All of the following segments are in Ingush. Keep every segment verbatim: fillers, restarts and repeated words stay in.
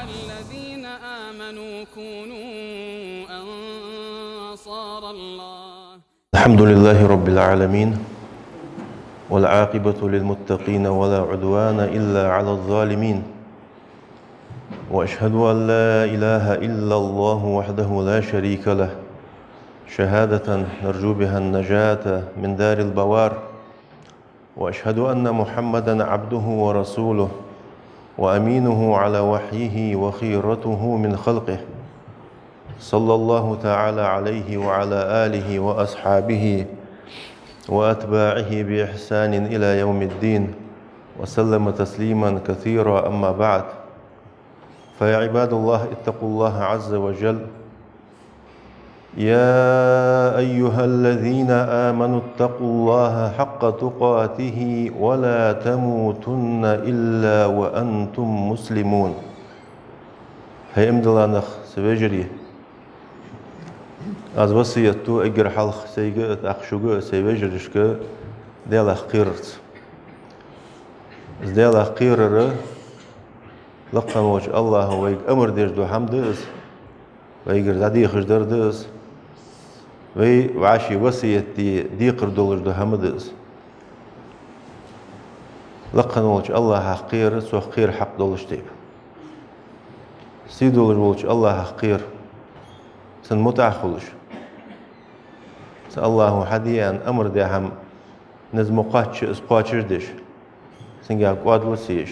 الذين آمنوا كونوا أنصار الله. الحمد لله رب العالمين، والعاقبة للمتقين، ولا عدوان إلا على الظالمين، وأشهد أن لا إله إلا الله وحده لا شريك له، شهادة نرجو بها النجاة من دار البوار، وأشهد أن محمدا عبده ورسوله وأمينه على وحيه وخيرته من خلقه، صلى الله تعالى عليه وعلى آله وأصحابه وأتباعه بإحسان إلى يوم الدين، وسلم تسليما كثيرا، أما بعد. فيا عباد الله، اتقوا الله عز وجل. يا أيها الذين آمنوا اتقوا الله حق تقاته ولا تموتن إلا وأنتم مسلمون. ХӀай иман дилла нах, са вежарий, аз васкет ду эггара хьалха сайга а, тӀаккха шуга а, сай вежарашка а Даьлах кхерарца. Из Даьлах кхерар лакха волча АллахӀа вайга амар деш дола хӀама да из, вайгара дӀадехаш дар да из, вай вӀаший васкет де декхар долаш дола хӀама да из. Лакха волча АллахӀах кхера, Цох кхера хьакъ долаш тайпа. Сий долаш волча АллахӀах кхера, Цун мутӀахьа хулаш. Цу АллахӀа хьаде аьнна амар даь хӀама низ ма кхоачча, из кхоачаш деш, цунгахьа кӀоадал ца еш.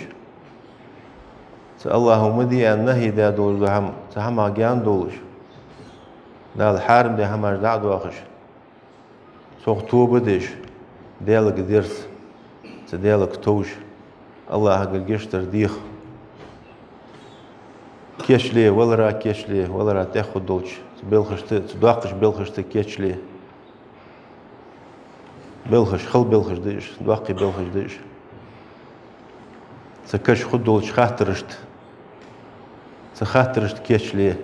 Цу АллахӀа ма де аьнна нахьи даь долаш дола хӀама, цу хӀамах гаьна долаш, Дала хьарам даь хӀамаш дӀа а доахаш, Цох тоба деш, Даьлага дерза, цу Даьлага товш, АллахӀагара гешт дар деха. Кечле, валара кечле, валара тӀехьа хургдолча цу белхашта, цу доккхача белхашта кечле. Белхаш, хала белхаш да уж, доккхий белхаш да уж. Цу каша хургдолча хаттарашта, цу хаттарашта кечле.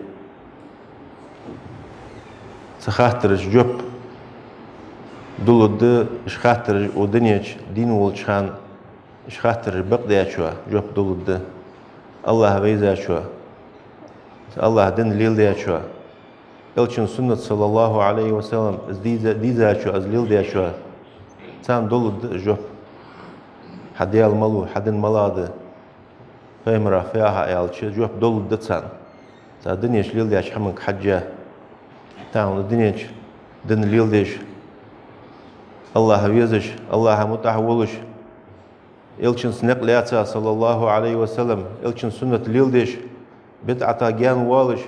Цу хаттарашта жоп дулларгда, уж хаттараш укх дунен чу дийна волча хана, уж хаттараш бакъдечоа жоп дулларгда. АллахӀ вайзачоа, цу АллахӀа дин леладечоа, Элчан суннат, саллаллахӀу Ӏалайхи ва саллам, из дийза-, дийзачоа, из леладечоа, царна дулларгда из жоп. Хьа Даьла малув, хьа дин малагӀа да, пайхамара фу яхар аьлча, жоп дулларгда царна. Цар дунен чу леладеча хӀаманга хьежжа, тахан дунен чу дин леладеш, АллахӀ везаш, АллахӀа мутӀахьа волаш, Элчанца никъ лаьца, саллаллахӀу Ӏалайхи ва саллам, Элчан суннат леладеш, бидӀатах гаьна воалаш,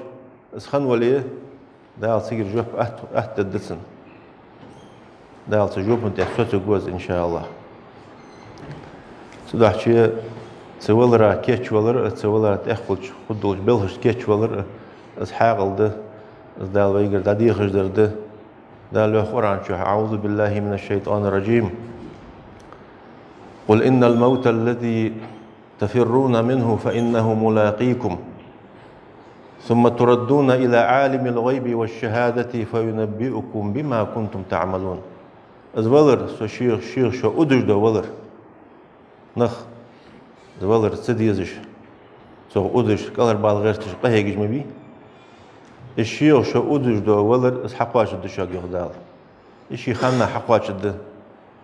из хинна вале, Дала цигара жоп атта, атта дергда цунна. Дала цу жопа тӀа соцаргва из, иншааллахӀ. Цудухьа цу валара кечвалар а, цу валара тӀехьа хулача хургдолча белхашта кечвалар а, из хьаькъал да, из Дала вайгара дӀадехаш дар да. Дала йоах Къуръан чу: أعوذ بالله من الشيطان الرجيم. قل إن الموت الذي تفرون منه فإنه ملاقيكم ثم تردون إلى عالم الغيب والشهادة فينبئكم بما كنتم تعملون. Из валар, со шийх, шийх шо удаш дола валар. Нах, из валар ца дезаш, цох удаш, кӀалхарбала гӀерташ къахьегаш ма бий. Из шийх шо удаш дола валар, из хьакхоачаргда шуга, йоах Дала. Из ший ханнахьа хьакхоачаргда.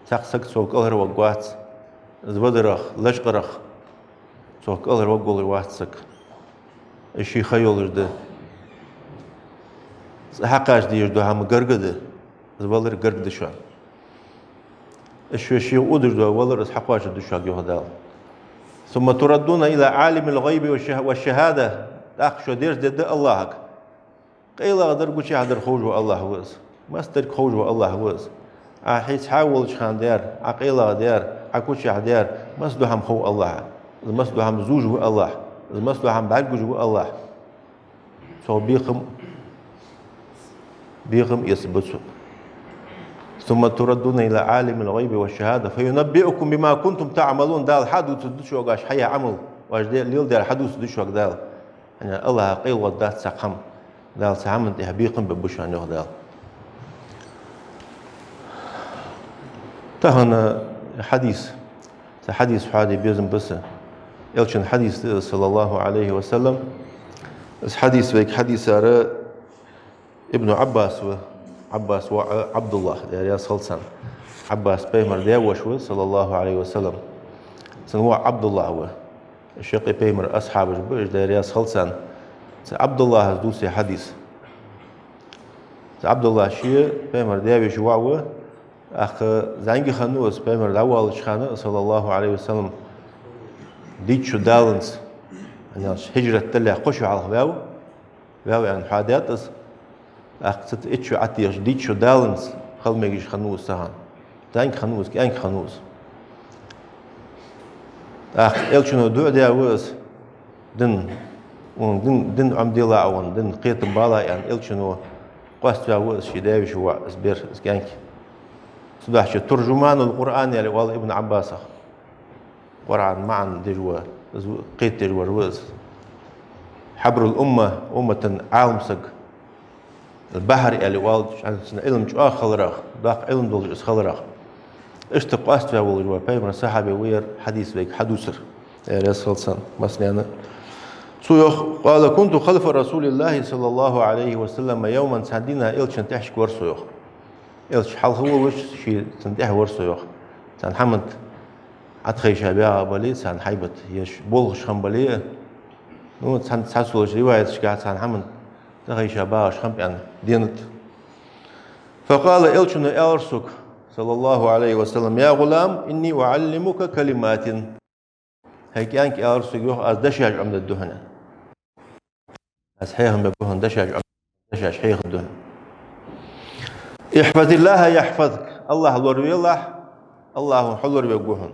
Цхьаккха саг цох кӀалхарваргвац. Из вадарах, лачкъарах цох кӀалхарваргволаш вац саг. Из ший ха йолаш да. Цкъа хьакхача дезаш дола хӀама гарга да. Из валар гарга да шоана. Из шо шийх удаш дола валар, из хьакхоачаргда шуга, йоах Дала. ثم تردون إلى عالم الغيب والشه-، والشهادة. ТӀаккха шо дерзадергда АллахӀага. КъайлагӀа дар, гучахьа дар ховш вола АллахӀ ва из. Массадарг ховш вола АллахӀ ва из. Ӏа хьийца хьаволча хана дар, Ӏа къайлагӀа дар, Ӏа гучахьа дар, массадола хӀама хов АллахӀа. Из массадола хӀама зувш ва АллахӀ. Из массадола хӀама бӀаргагуш ва АллахӀ. Цох бекхам, бекхам эца ба цо. ثم تردون إلى عالم الغيب والشهادة فينبئكم بما كنتم تعملون. Дала хьадувцаргда шуга оаш хьаяь Ӏамал, оаш де-, леладаьр хьадувцаргда шуга Дала. ХӀана аьлча АллахӀа къайлагӀа дац цхьаккха хӀама. Дала цу хӀаман тӀа бекхам бергба шоана, йоах Дала. Тахан хьадис. Цхьа хьадис хьоаде безам ба са. Элчан хьадис да из, саллаллахӀу Ӏалайхи ва саллам. Из хьадис вайга хьадийцар Ибн Ӏаббас ва, Ӏаббаса воӀ Ӏабдуллахь, Даьла раьза хилва царна. Ӏаббас пайхамара даь-воша ва, саллаллахӀу Ӏалайхи ва саллам. Цун воӀ Ӏабдуллахь ва. Уж шаккхе пайхамара асхьабаш ба, уж, Даьла раьза хилва царна. Цу Ӏабдуллахьас дувц ер хьадис. Цу Ӏабдуллахьа ше пайхамара даь-веший воӀ ва, тӀаккха зӀамига хиннав из, пайхамар дӀавоалача хана, саллаллахӀу Ӏалайхи ва саллам, дийцача даланца, хӀана аьлча хӀижрат далале кхо шу хьалха ваьв, ваьв аьнна хьоадаьд из, тӀаккха цу тӀа итт шу Ӏотехача, дийцача даланца хила мегаш хиннав из цу хана. ЗӀамига хиннав из, кӀаьнк хиннав из. ТӀаккха Элчано дуӀа даь ва из, дин, укхун дин, дин Ӏомаделахь, укхун дин кхетам балахь аьнна, Элчано къоаставаь ва из ший даь-веший воӀ, из бер, из кӀаьнк. Цудухьа туржуманул Къуръан аьле оал Ибн Ӏаббасах. Къуръан маӀан деш ва, из кхетадеш вар ва из. Хьабрул умма, уммата Ӏалам саг. Бахьар аьле оал, цун Ӏилма чӀоагӀа хиларах, доккха Ӏилма долаш из хиларах. Иштта къоаставаь волаш ва, пайхамара сахьабе ва ер хьадис вайга хьадувцар. Даьла раьза хилва царна массанена. Цо йоах: «قال: كنت خلف رسول الله صلى الله عليه وسلم يوما», цхьан дийнахьа Элчан тӀехьашка вар со, йоах. Элча хьалха волаш, ше цунна тӀехьа вар со, йоах. Цхьан хӀаман тӀа Ӏотхайша багӀа бале, цхьан хьайбат еш болхаш хинна бале, ну, цхьан цхьайолча риваяташка цхьан хӀаман тӀа тӀахайша багӀаш хиннаб аьнна денад. «فقال», Элчано аьлар сога, саллаллахӀу Ӏалайхи ва саллам: «يا غلام، إني أعلمك كلمات». ХӀай кӀаьнк, аьлар сога, йоах, аз дешаш Ӏомадергда хьона. Аз хьехам бергба хьона, дешаш Ӏом-, дешаш хьехаргда хьона. «احفظ الله يحفظك», АллахӀ лорвелахь, АллахӀа хьо лорвергва хьона.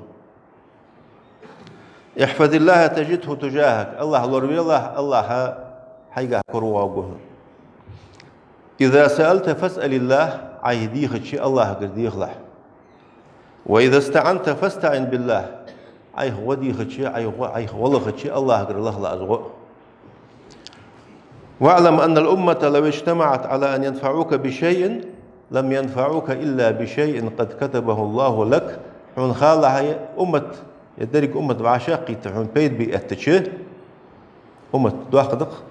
«احفظ الله تجده تجاهك», АллахӀ лорвелахь, АллахӀ хьайгахьа коравоагӀаргва хьона. «إذا سألت فاسأل الله», Ӏайха дийхача АллахӀагара дехалахь. «وإذا استعنت فاستعن بالله», Ӏайха гӀо дийхача, Ӏайха гӀо, Ӏайха гӀо лахача АллахӀагара лахалахь из гӀо. «واعلم أن الأمة لو اجتمعت على أن ينفعوك بشيء لم ينفعوك إلا بشيء قد كتبه الله لك». Хьона халахь, уммат, е деррига уммат вӀашагӀкхийтта хьона пайда бе эттача, уммат доккха да-кх,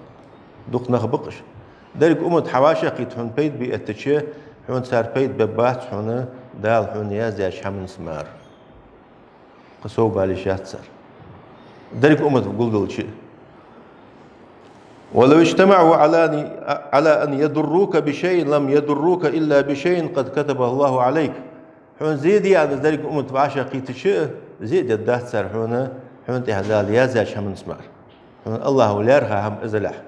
дукха нах ба-кх уж. Деррига уммат хьа вӀашагӀкхийтта хьона пайда бе эттача, хьона цар пайда бергбац хьона Дала хьона яздаьча хӀаманца мара. Кхы совбала йиш яц цар. Деррига уммат гулдалча. «ولو اجتمعوا على أن، على أن يضروك بشيء لم يضروك إلا بشيء قد كتبه الله عليك». Хьона зе де аьнна деррига уммат вӀашагӀкхийтача, зе дергдац цар хьона, хьона тӀехьа Дала яздаьча хӀаманца мара. Хьона АллахӀа лаьрхӀа хӀама эзалехь,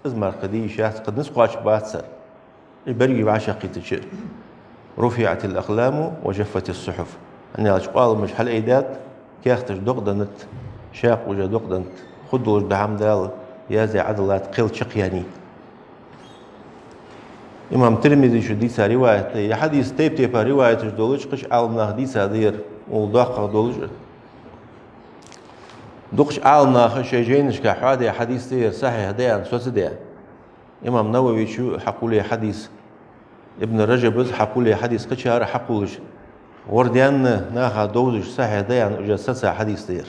из мара кхы де йиш яц, кхы низ кхоачаргбац цар. Уж беррига вӀашагӀкхийтача: «رفعت الأقلام وجفت الصحف». ХӀана аьлча къоаламаш хьалъайдаьд, каьхаташ докъаденнад, шапаш уже докъаденнад, хургдолаш дола хӀама Дала яздаь Ӏодиллад, кхел чакхъяьннай. Имам Тирмизе шу дийца риваят да ер. Ер хьадис тайп-тайпара риваяташ долаш, кхыча Ӏаламнаха дийца да ер, укхул доккхагӀа долаш. Дукхача Ӏаламнаха шоай жайнашка хьоадаь хьадис да ер, сахьихь да аьнна соцадаь. Имам Нававечо хьакхоллай хьадис, Ибн Раджабас хьакхоллай хьадис, кхычар хьакхоллаш, гӀор даьнна наха довзаш сахьихь да аьнна уже соцадаь хьадис да ер.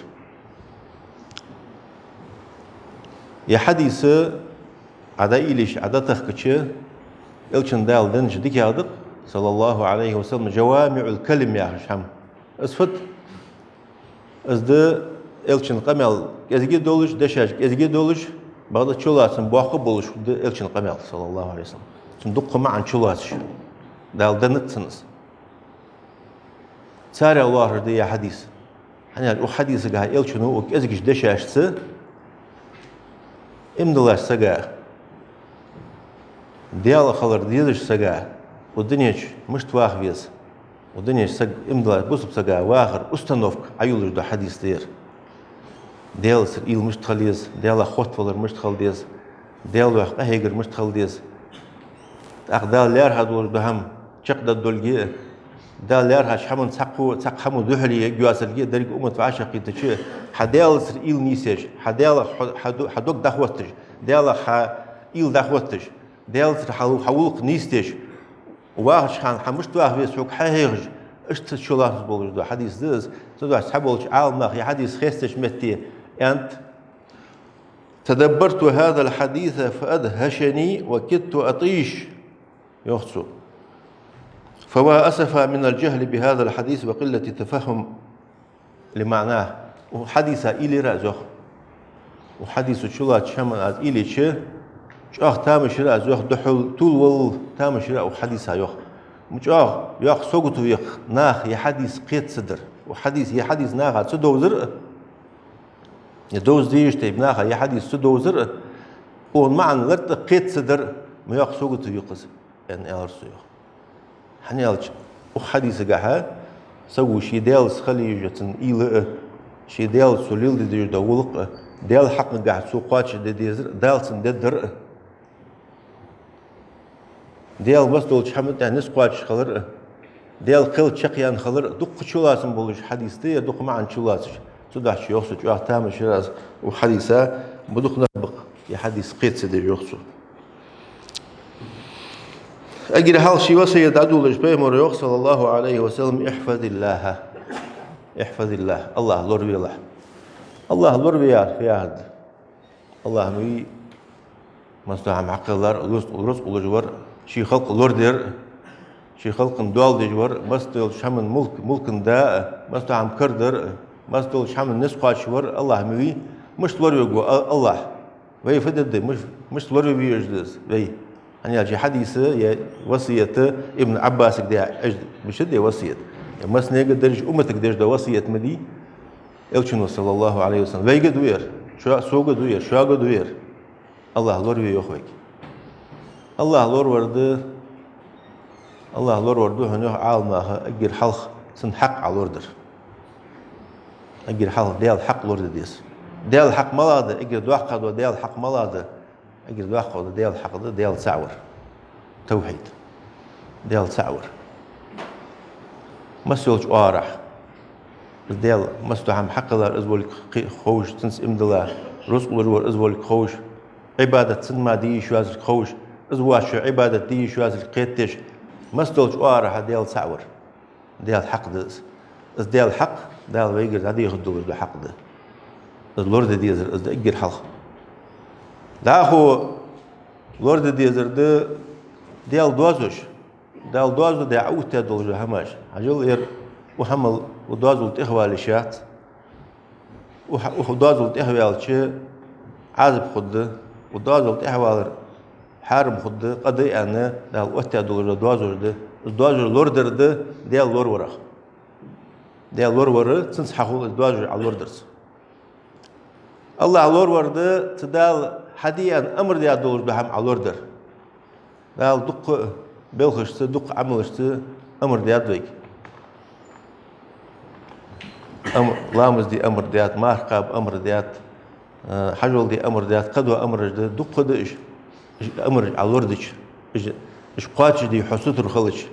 Ер хьадис Ӏа дӀаийлача, Ӏа дӀатахкача, Элчан Дала деннача дикагӀа да-кх, саллаллахӀу Ӏалайхи ва саллам, жавамиӀул калим яхаш хӀама. Из фуд? Из да Элчан къамаьл кӀезига долаш, дешаш кӀезига долаш, бакъда чулоацам боккха болаш да Элчан къамаьл, саллаллахӀу Ӏалайхи ва саллам. Цун дуккха маӀан чулоацаш. Дала деннад цунна из. Царех лоархӀаш да ер хьадис. ХӀана аьлча укх хьадисагахьа Элчано укх кӀезигача дешашца иман долаш сага, Даьла хилар дезаш сага, укх дунен чу мишта ваха веза, укх дунен чу саг иман долаш бусалба сага вахара установка Ӏойоллаш дола хьадис да ер. Даьлацара уйла мишта хила еза, Даьлах хоттавалар мишта хила деза, Даьла духьа къахьегар мишта хила деза. ТӀаккха Дала лаьрхӀа долаш дола хӀама чакхдоалга, Дала лаьрхӀача хӀаман цхьаккха, цхьаккха хӀамо духьале йоацалга, деррига уммат вӀашагӀкхийтача, хьа Даьлацара уйла нийсдеш, хьа Даьлах хьо-, хьа ду-, хьа дог дӀахотташ, Даьлах хьа уйла дӀахотташ, Даьлацара хьа, хьа гӀулакх нийсдеш, вахача хана хьо мишта ваха веза хьога хьахьехаш, иштта чулоацам болаш дола хьадис да из. Цудухьа цхьаболча Ӏаламнаха ер хьадис хестача метте аьннад: تدبرت هذا الحديث فأدهشني وكدت أطيش, йоах цо. فوا أسفا من الجهل بهذا الحديث وقلة التفهم لمعناه. Укх хьадиса уйла йир аз, йоах. Укх хьадисо чулоацача хӀаман аз уйла йича, чӀоагӀа тамаш йир аз, йоах, духьал тувлавала тамаш йир укх хьадиса, йоах. Ма чӀоагӀа, йоах, сагото йоаккх наха ер хьадис кхета ца дар. Укх хьадис, ер хьадис наха ца довзар а, е довза дезаш тайпа наха ер хьадис ца довзар а, цун маӀан лартӀа кхета ца дар а, ма йоах, сагото йоаккх из, аьнна, аьлар цо, йоах. ХӀана аьлча, укх хьадисагахьа саго ший Даьлаца хила езаш йола цун уйла а, ший Даьлаца цо леладе дезаш дола гӀулакх а, Даьла хьакъагахьа цо кхоачашде дезар а, Дала цунна дергдар а, Даьла массадолча хӀаман тӀа низ кхоачаш хилар а, Даьла кхел чакхъяьнна хилар а, дукха чулоацам болаш хьадис да ер, дукха маӀан чулоацаш. Цудухьа, йоах цо, чӀоагӀа тамаш йир аз укх хьадиса, ма дукха нах ба-кх ер хьадис кхета ца деш, йоах цо. Эггара хьалха ший васкет дӀадоладеш пайхамара йоах, صلى الله عليه وسلم: احفظ الله. احفظ الله. АллахӀ лоравелахь. АллахӀ лораве яхар фу яхар да? АллахӀ ма вий, массадола хӀама хьакхеллар, рузкъ, рузкъ луш вар, ший халкъ лорадар, ший халкъа доал деш вар, массадолча хӀаман мулк, мулка да а, массадола хӀама карадар а, массадолча хӀаман низ кхоачаш вар АллахӀ ма вий, мишта лоравергва а-, АллахӀ? Вай фу дергда, миш-, мишта лораве везаш да из вай? ХӀана аьлча ер хьадис, ер васкет Ибн Ӏаббасага даь, уж мишта да ер васкет? Ер массанега а дерригача умматага деш дола васкет ма дий. Элчано, صلى الله عليه وسلم, вайга а ду ер, шо-, сога а ду ер, шуга а ду ер. АллахӀ лораве йоах вайга. АллахӀ лоравар да, АллахӀ лоравар да хьона, йоах Ӏаламнаха, эггара хьалха цун хьакъ Ӏа лорадар. Эггара хьалха Даьла хьакъ лораде деза. Даьла хьакъ малагӀа да, эггара доккха дола Даьла хьакъ малагӀа да? Эггара доккха дола Даьла хьакъ да Даьла цаӀ вар. Тавхьид. Даьла цаӀ вар. Массайолча оагӀорахьа. Из Даьла массадола хӀама хьакхеллар из волга кхе-, ховш, цунца иман дилла, рузкъ луш вар из волга ховш, Ӏибадат цунна мара де йиш йоацилга ховш, из воацачоа Ӏибадат де йиш йоацилга кхетадеш, массадолча оагӀорахьа Даьла цаӀ вар. Даьла хьакъ да из. Из Даьла хьакъ, Дала вайгара дӀадехаргдолаш дола хьакъ да. Из лораде дезар из да эггара хьалха. ДӀахо лораде дезар да Даьла доазуш. Дала доазув даь Ӏооттадаь долаш дола хӀамаш. Хьажал, ер укх хӀамал, укх доазол тӀехвала йиш яц. Укх, укх доазол тӀехваьлча, Ӏазап хургда. Укх доазол тӀехвалар хьарам хургда, къа да аьнна, Дала оттадаь долаш дола доазув да. Из доазув лорадар да Даьла лораварах. Даьла лоравар, цунца хьахул из доазув Ӏа лорадарца. АллахӀ лоравар да цу Дала хьаде аьнна амар даь долаш дола хӀама Ӏа лорадар. Дала дуккха белхашца, дуккха Ӏамалашца амар даьд вайга. Ам-, ламаз де амар даьд, марха кхаба амар даьд, э, хьажол де амар даьд, кхыдола амараш да, дуккха да уж. Уж амараш Ӏа лорадича, уж, уж кхоачашде хьо сутара хилча,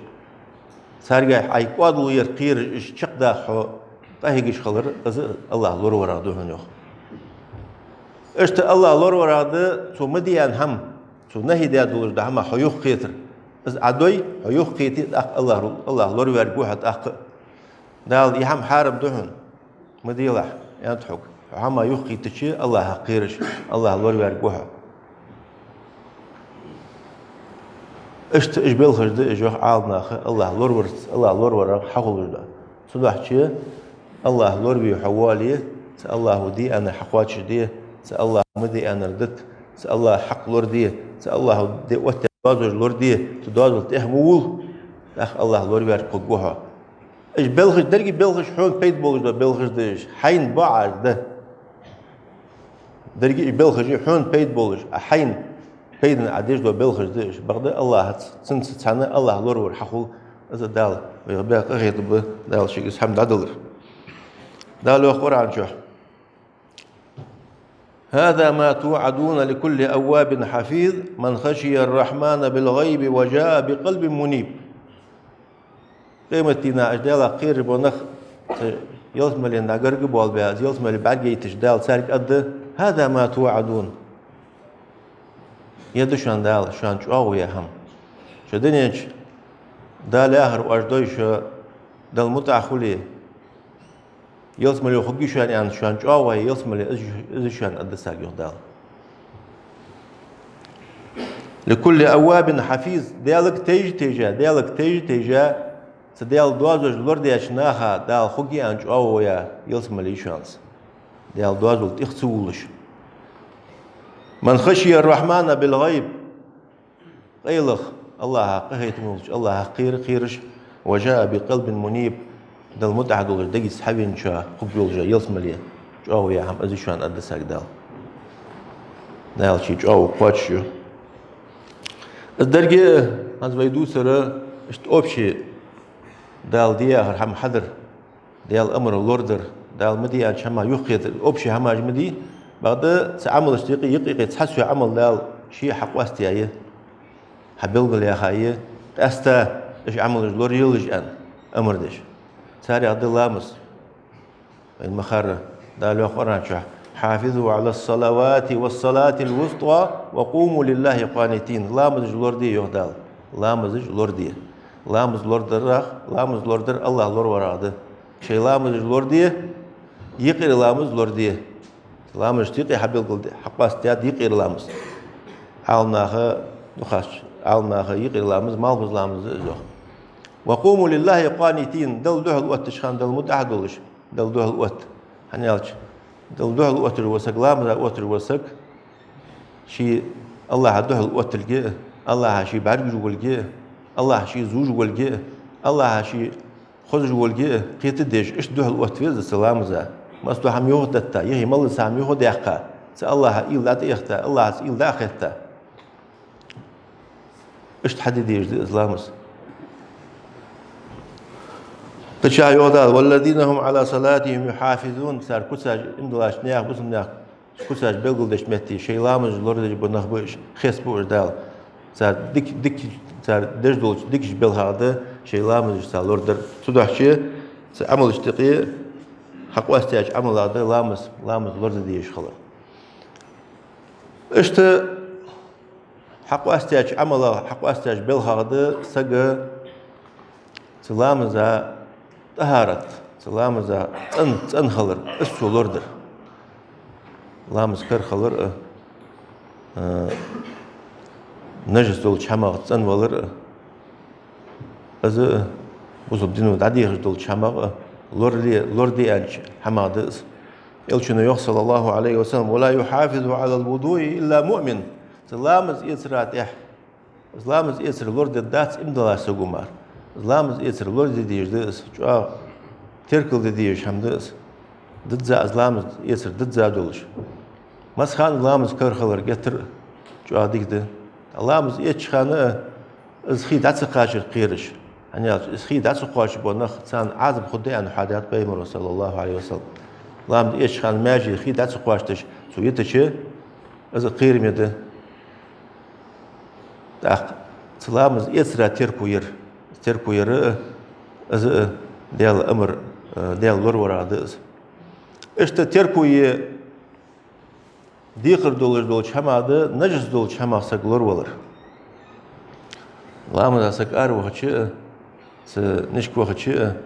царгахьа Ӏа кӀоадал яр кхераш, уж чакхдаха хьо къахьегаш хилар, из АллахӀ лораварах да хьона, йоах. Иштта АллахӀ лораварах да цо ма де аьнна хӀама, цо нахьи даь долаш дола хӀама хьо юхакхетар. Из Ӏа дой, хьо юхакхете, тӀаккха АллахӀ, АллахӀ лоравергва хьо тӀаккха. Дала, ер хӀама хьарам да хьона, ма делахь, аьннад хьога. Хьо хӀама юхакхийтача, АллахӀах кхераш, АллахӀ лоравергва хьо. Иштта уж белхаш да уж, йоах Ӏаламнаха, АллахӀ лораварца, АллахӀ лораварах хьахулаш дола. Цудухьа АллахӀ лораве хьо воале, цу АллахӀо де аьннар хьакхоачашде, цу АллахӀо ма де аьннар дита, цу АллахӀа хьакъ лораде, цу АллахӀо де оттадаь доазув лораде, цу доазол тӀехьа ма вул, тӀаккха АллахӀ лоравергва хьо. Уж белхаш, деррига белхаш хьона пайда болаш дола белхаш да уж, хьайна боагӀаш да. Деррига уж белхаш хьона пайда болаш, а хьайна пайдана Ӏа деш дола белхаш да уж. Бакъда АллахӀаца, цунца цхьана АллахӀ лоравар хьахул, из Дала вайх баь къахетам ба, Дала шийга из хӀама дӀадалар. Дала йоах Къуръан чу: هذا ما توعدون لكل أواب حفيظ من خشي الرحمن بالغيب وجاء بقلب منيب. Къематдийнахьа уж Даьлах кхераш бола нах, цу ялсмален дӀа гарга болабаь, из ялсмале бӀаргагойташ, Дала царга аргда: هذا ما توعدون. Ер да шоана Дала шоана чӀоагӀо яь хӀама. Шо дунен чу Дала яхар оаш дой, шо Далла мутӀахьа хуле, ялсмале хургья шоана аьнна, шоана чӀоагӀо яь ялсмале, из, из шоана аргда царга, йоах Дала. لكل أواب حفيظ. Даьлага тайжа-тайжа, Даьлага тайжа-тайжа, цу Даьла доазолаш лорадаьча наха Дала хургья аьнна чӀоагӀо я ялсмале шоана. Даьла доазол тӀех ца вувлаш. من خشي الرحمن بالغيب. Къайлагӏа, Аллахӏах къахетам болча, Аллахӏах кхера кхераш, وجاء بقلب منيب, Далла мутӏахӏ долаш, дегица хьавенача хургйолаш ялсмале чӏоагӏо я хӏама из шоана аргда саг Дала. Дала ший чӏоагӏо кхоачаш я. Из деррига, хӏанз вай дувцар, иштта общий Дала де яхар хӏама хьадар. Даьла амар лорадар, Дала ма де аьннача хӏамах юхакхетар, общий хӏамаш ма дий, бакъда цу Ӏамалашта юкъе, юкъе цхьа цхьа Ӏамал Дала ше хьакъоастаяь я, хьабелгалъяьха я, къаьстта уж Ӏамалаш лораелаш аьнна амар деш. Царех да ламаз. Вайна ма харра, Дала йоах Къуръан чу: حافظوا على الصلوات والصلاة الوسطى وقوموا لله قانتين. Ламазаш лораде, йоах Дала. Ламазаш лораде. Ламаз лорадарах, ламаз лорадар Аллахӏ лораварах да. Шоай ламазаш лораде, юкъера ламаз лораде. Ламазашта юкъе хьабелгалдаь, хьакъоастадаьд юкъера ламаз. Ӏаламнаха дукхача, Ӏаламнаха юкъера ламаз малхбуза ламаз да из, йоах. وقوموا لله قانتين, Далла духьал оттача хана Далла мутӏахӏ долаш, Далла духьал отта. Хӏана аьлча, Далла духьал отташ вола саг, ламаза отташ вола саг, ше Аллахӏа духьал отталга, Аллахӏа ше бӏаргагуш волга, Аллахӏ ше зувш волга, Аллахӏа ше хозаш волга кхетадеш, иштта духьал отта веза цу ламаза. Массадола хӏама юхадетта, юхе мел дола хӏама юхадаьккха, цу Аллахӏа уйла дӏатӏаэхта, Аллахӏаца уйла дӏа а хетта. Иштта хьаде дезаш да из ламаз. Кхычахьа йоах Дала: والذين هم على صلاتهم يحافظون. Цар куцаш, иман долча наьха, бусалба наьха куцаш белгалдеча метте, шоай ламазаш лорадеш бола нах ба уж, хеставу уж Дала. Цар дик, дик, цар деш долча дикача белхах да шоай ламазаш цар лорадар. Цудухьа цу Ӏамалашта юкъе хьакъоастаяьча Ӏамалах да ламаз, ламаз лораде дезаш хилар. Иштта хьакъоастаяьча Ӏамалах, хьакъоастаяьча белхах да сага цу ламаза тӏахӏарат, цу ламаза цӏен-, цӏена хилар, из цо лорадар. Ламаз кара хилар а, а, нажас долча хӏамах цӏенвалар а, из а, бусалба дино дӏадехаш долча хӏамах а, лорале-, лораде аьннача хӏамах да из. Элчано йоах, صلى الله عليه وسلم: ولا يحافظ على الوضوء إلا مؤمن. Цу ламаз эцара тӏехьа, из ламаз эцар лорадергдац иман долча саго мара. Из ламаз эцар лораде дезаш да из, чӏоагӏа теркалде дезаш хӏама да из. Дизза из ламаз эцар дизза долаш. Массахана ламаз кара хилар геттара чӏоагӏа дика да. Ламаз эцача хана а из хий дӏа ца кхачар кхераш. Хӏана аьлча, из хий дӏа ца кхоачаш бола нах, царна Ӏазап хургда аьнна хьоадаьд Пайхамаро, صلى الله عليه وسلم. Ламаз эцача хана маьже хий дӏа ца кхоачийташ цо йитача, из кхераме да. Тӏаккха цу ламаз эцара терко яр, терко яр а, из а Даьла амар, а, Даьла лораварах да из. Иштта терко е декхар долаш долча хӏамах да нажас долча хӏамах саг лоравалар. Ламаза саг аравахача а, цу нишка вахача а,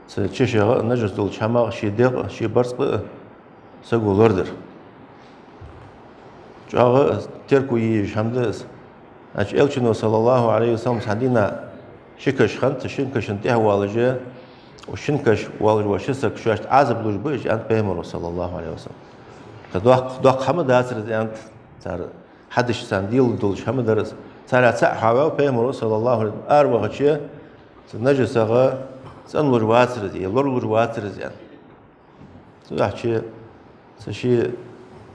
цу чашагӏа а нажас долча хӏамах ший дегӏ а, ший барзкъа а саго лорадар. Чӏоагӏа терко е езаш хӏама да из. Хӏанз Элчано, صلى الله عليه وسلم, цхьан дийнахьа ши каша хиннад, шин кашан тӏехьа воалаш, шин каша воалаш вола ши саг шоашта Ӏазап луш ба уж, аьннад Пайхамаро, صلى الله عليه وسلم. Кхы доккха, доккха хӏама дацар из, аьннад цар, хьадисаш царна дийла долаш хӏама дар из. Царех цаӏ хьаваьв Пайхамаро, صلى الله عليه وسلم, аравахача, цу нажасах цӏенлуш вацар из, е лоралуш вацар из, аьнна. Цудухьа цу ший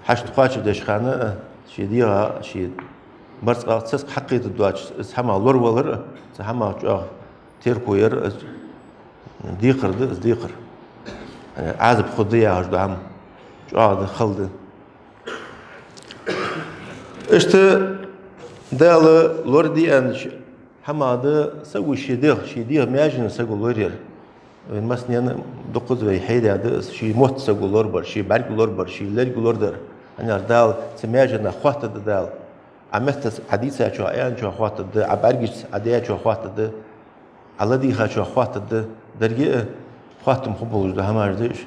хьашт кхоачашдеча хана а, ший дегӏах а, ший барзкъах а цаскъа хьакхетаргдоацаш, из хӏамах лоравалар а, цу хӏамах чӏоагӏа терко яр а, из декхар да, из декхар. Ӏазап хургда яхаш дола хӏама чӏоагӏа да, хала да. Иштта Дала лораде аьннача хӏамах да саго ший дегӏ, ший дегӏ маьженаш саго лораяр. Вайна массанена дукхаза вай хьадаьд из, ший мотт саго лорабар, ший бӏарг лорабар, ший лерг лорадар. Хӏана аьлча Дала цу маьженах хоаттаргда Дала. Ӏа меттаца Ӏа дийцачох, Ӏа аьнначох хоаттаргда, Ӏа бӏаргашца Ӏа даьчох хоаттаргда, Ӏа ладийгӏачох хоаттаргда, деррига а хоаттам хургболаш дола хӏамаш да уж.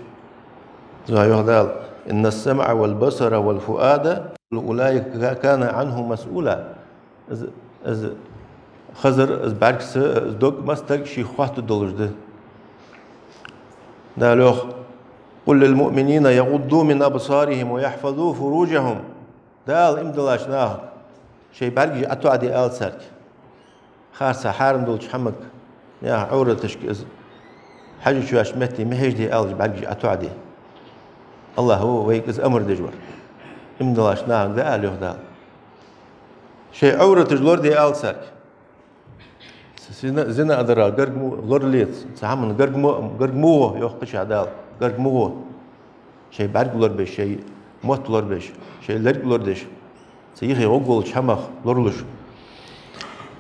Цудухьа йоах Дала: إن السمع والبصر والفؤاد كل أولئك كان عنه مسؤولا. Из, из хазар, из бӀаргса, из дог мастаг шийх хоаттаргдолаш да. Дала йоах: «قل للمؤمنين يغضوا من أبصارهم ويحفظوا فروجهم». Дала иман диллача нахага шоай бӀаргаш ӀотоӀаде ала царга. Харцахьа, хьарам долча хӀамага, наьха Ӏовраташка, из хьажача ваьча метте ма хьежаде ала уж бӀаргаш ӀотоӀаде. АллахӀа вайга из амар деш вар. Иман диллача нахага дӀаала йоах Дала. Шоай Ӏовраташ лораде ала царга. Зина, зина а дар, гарга мо лорале, цу хӀаман гарга мо, гарга мо гӀо, йоах кхычахьа Дала, гарга мо гӀо. Шоай бӀарг лорабеш, шоай мотт лорабеш, шоай лерг лорадеш, цу юхе гӀоргволча хӀамах лоралуш.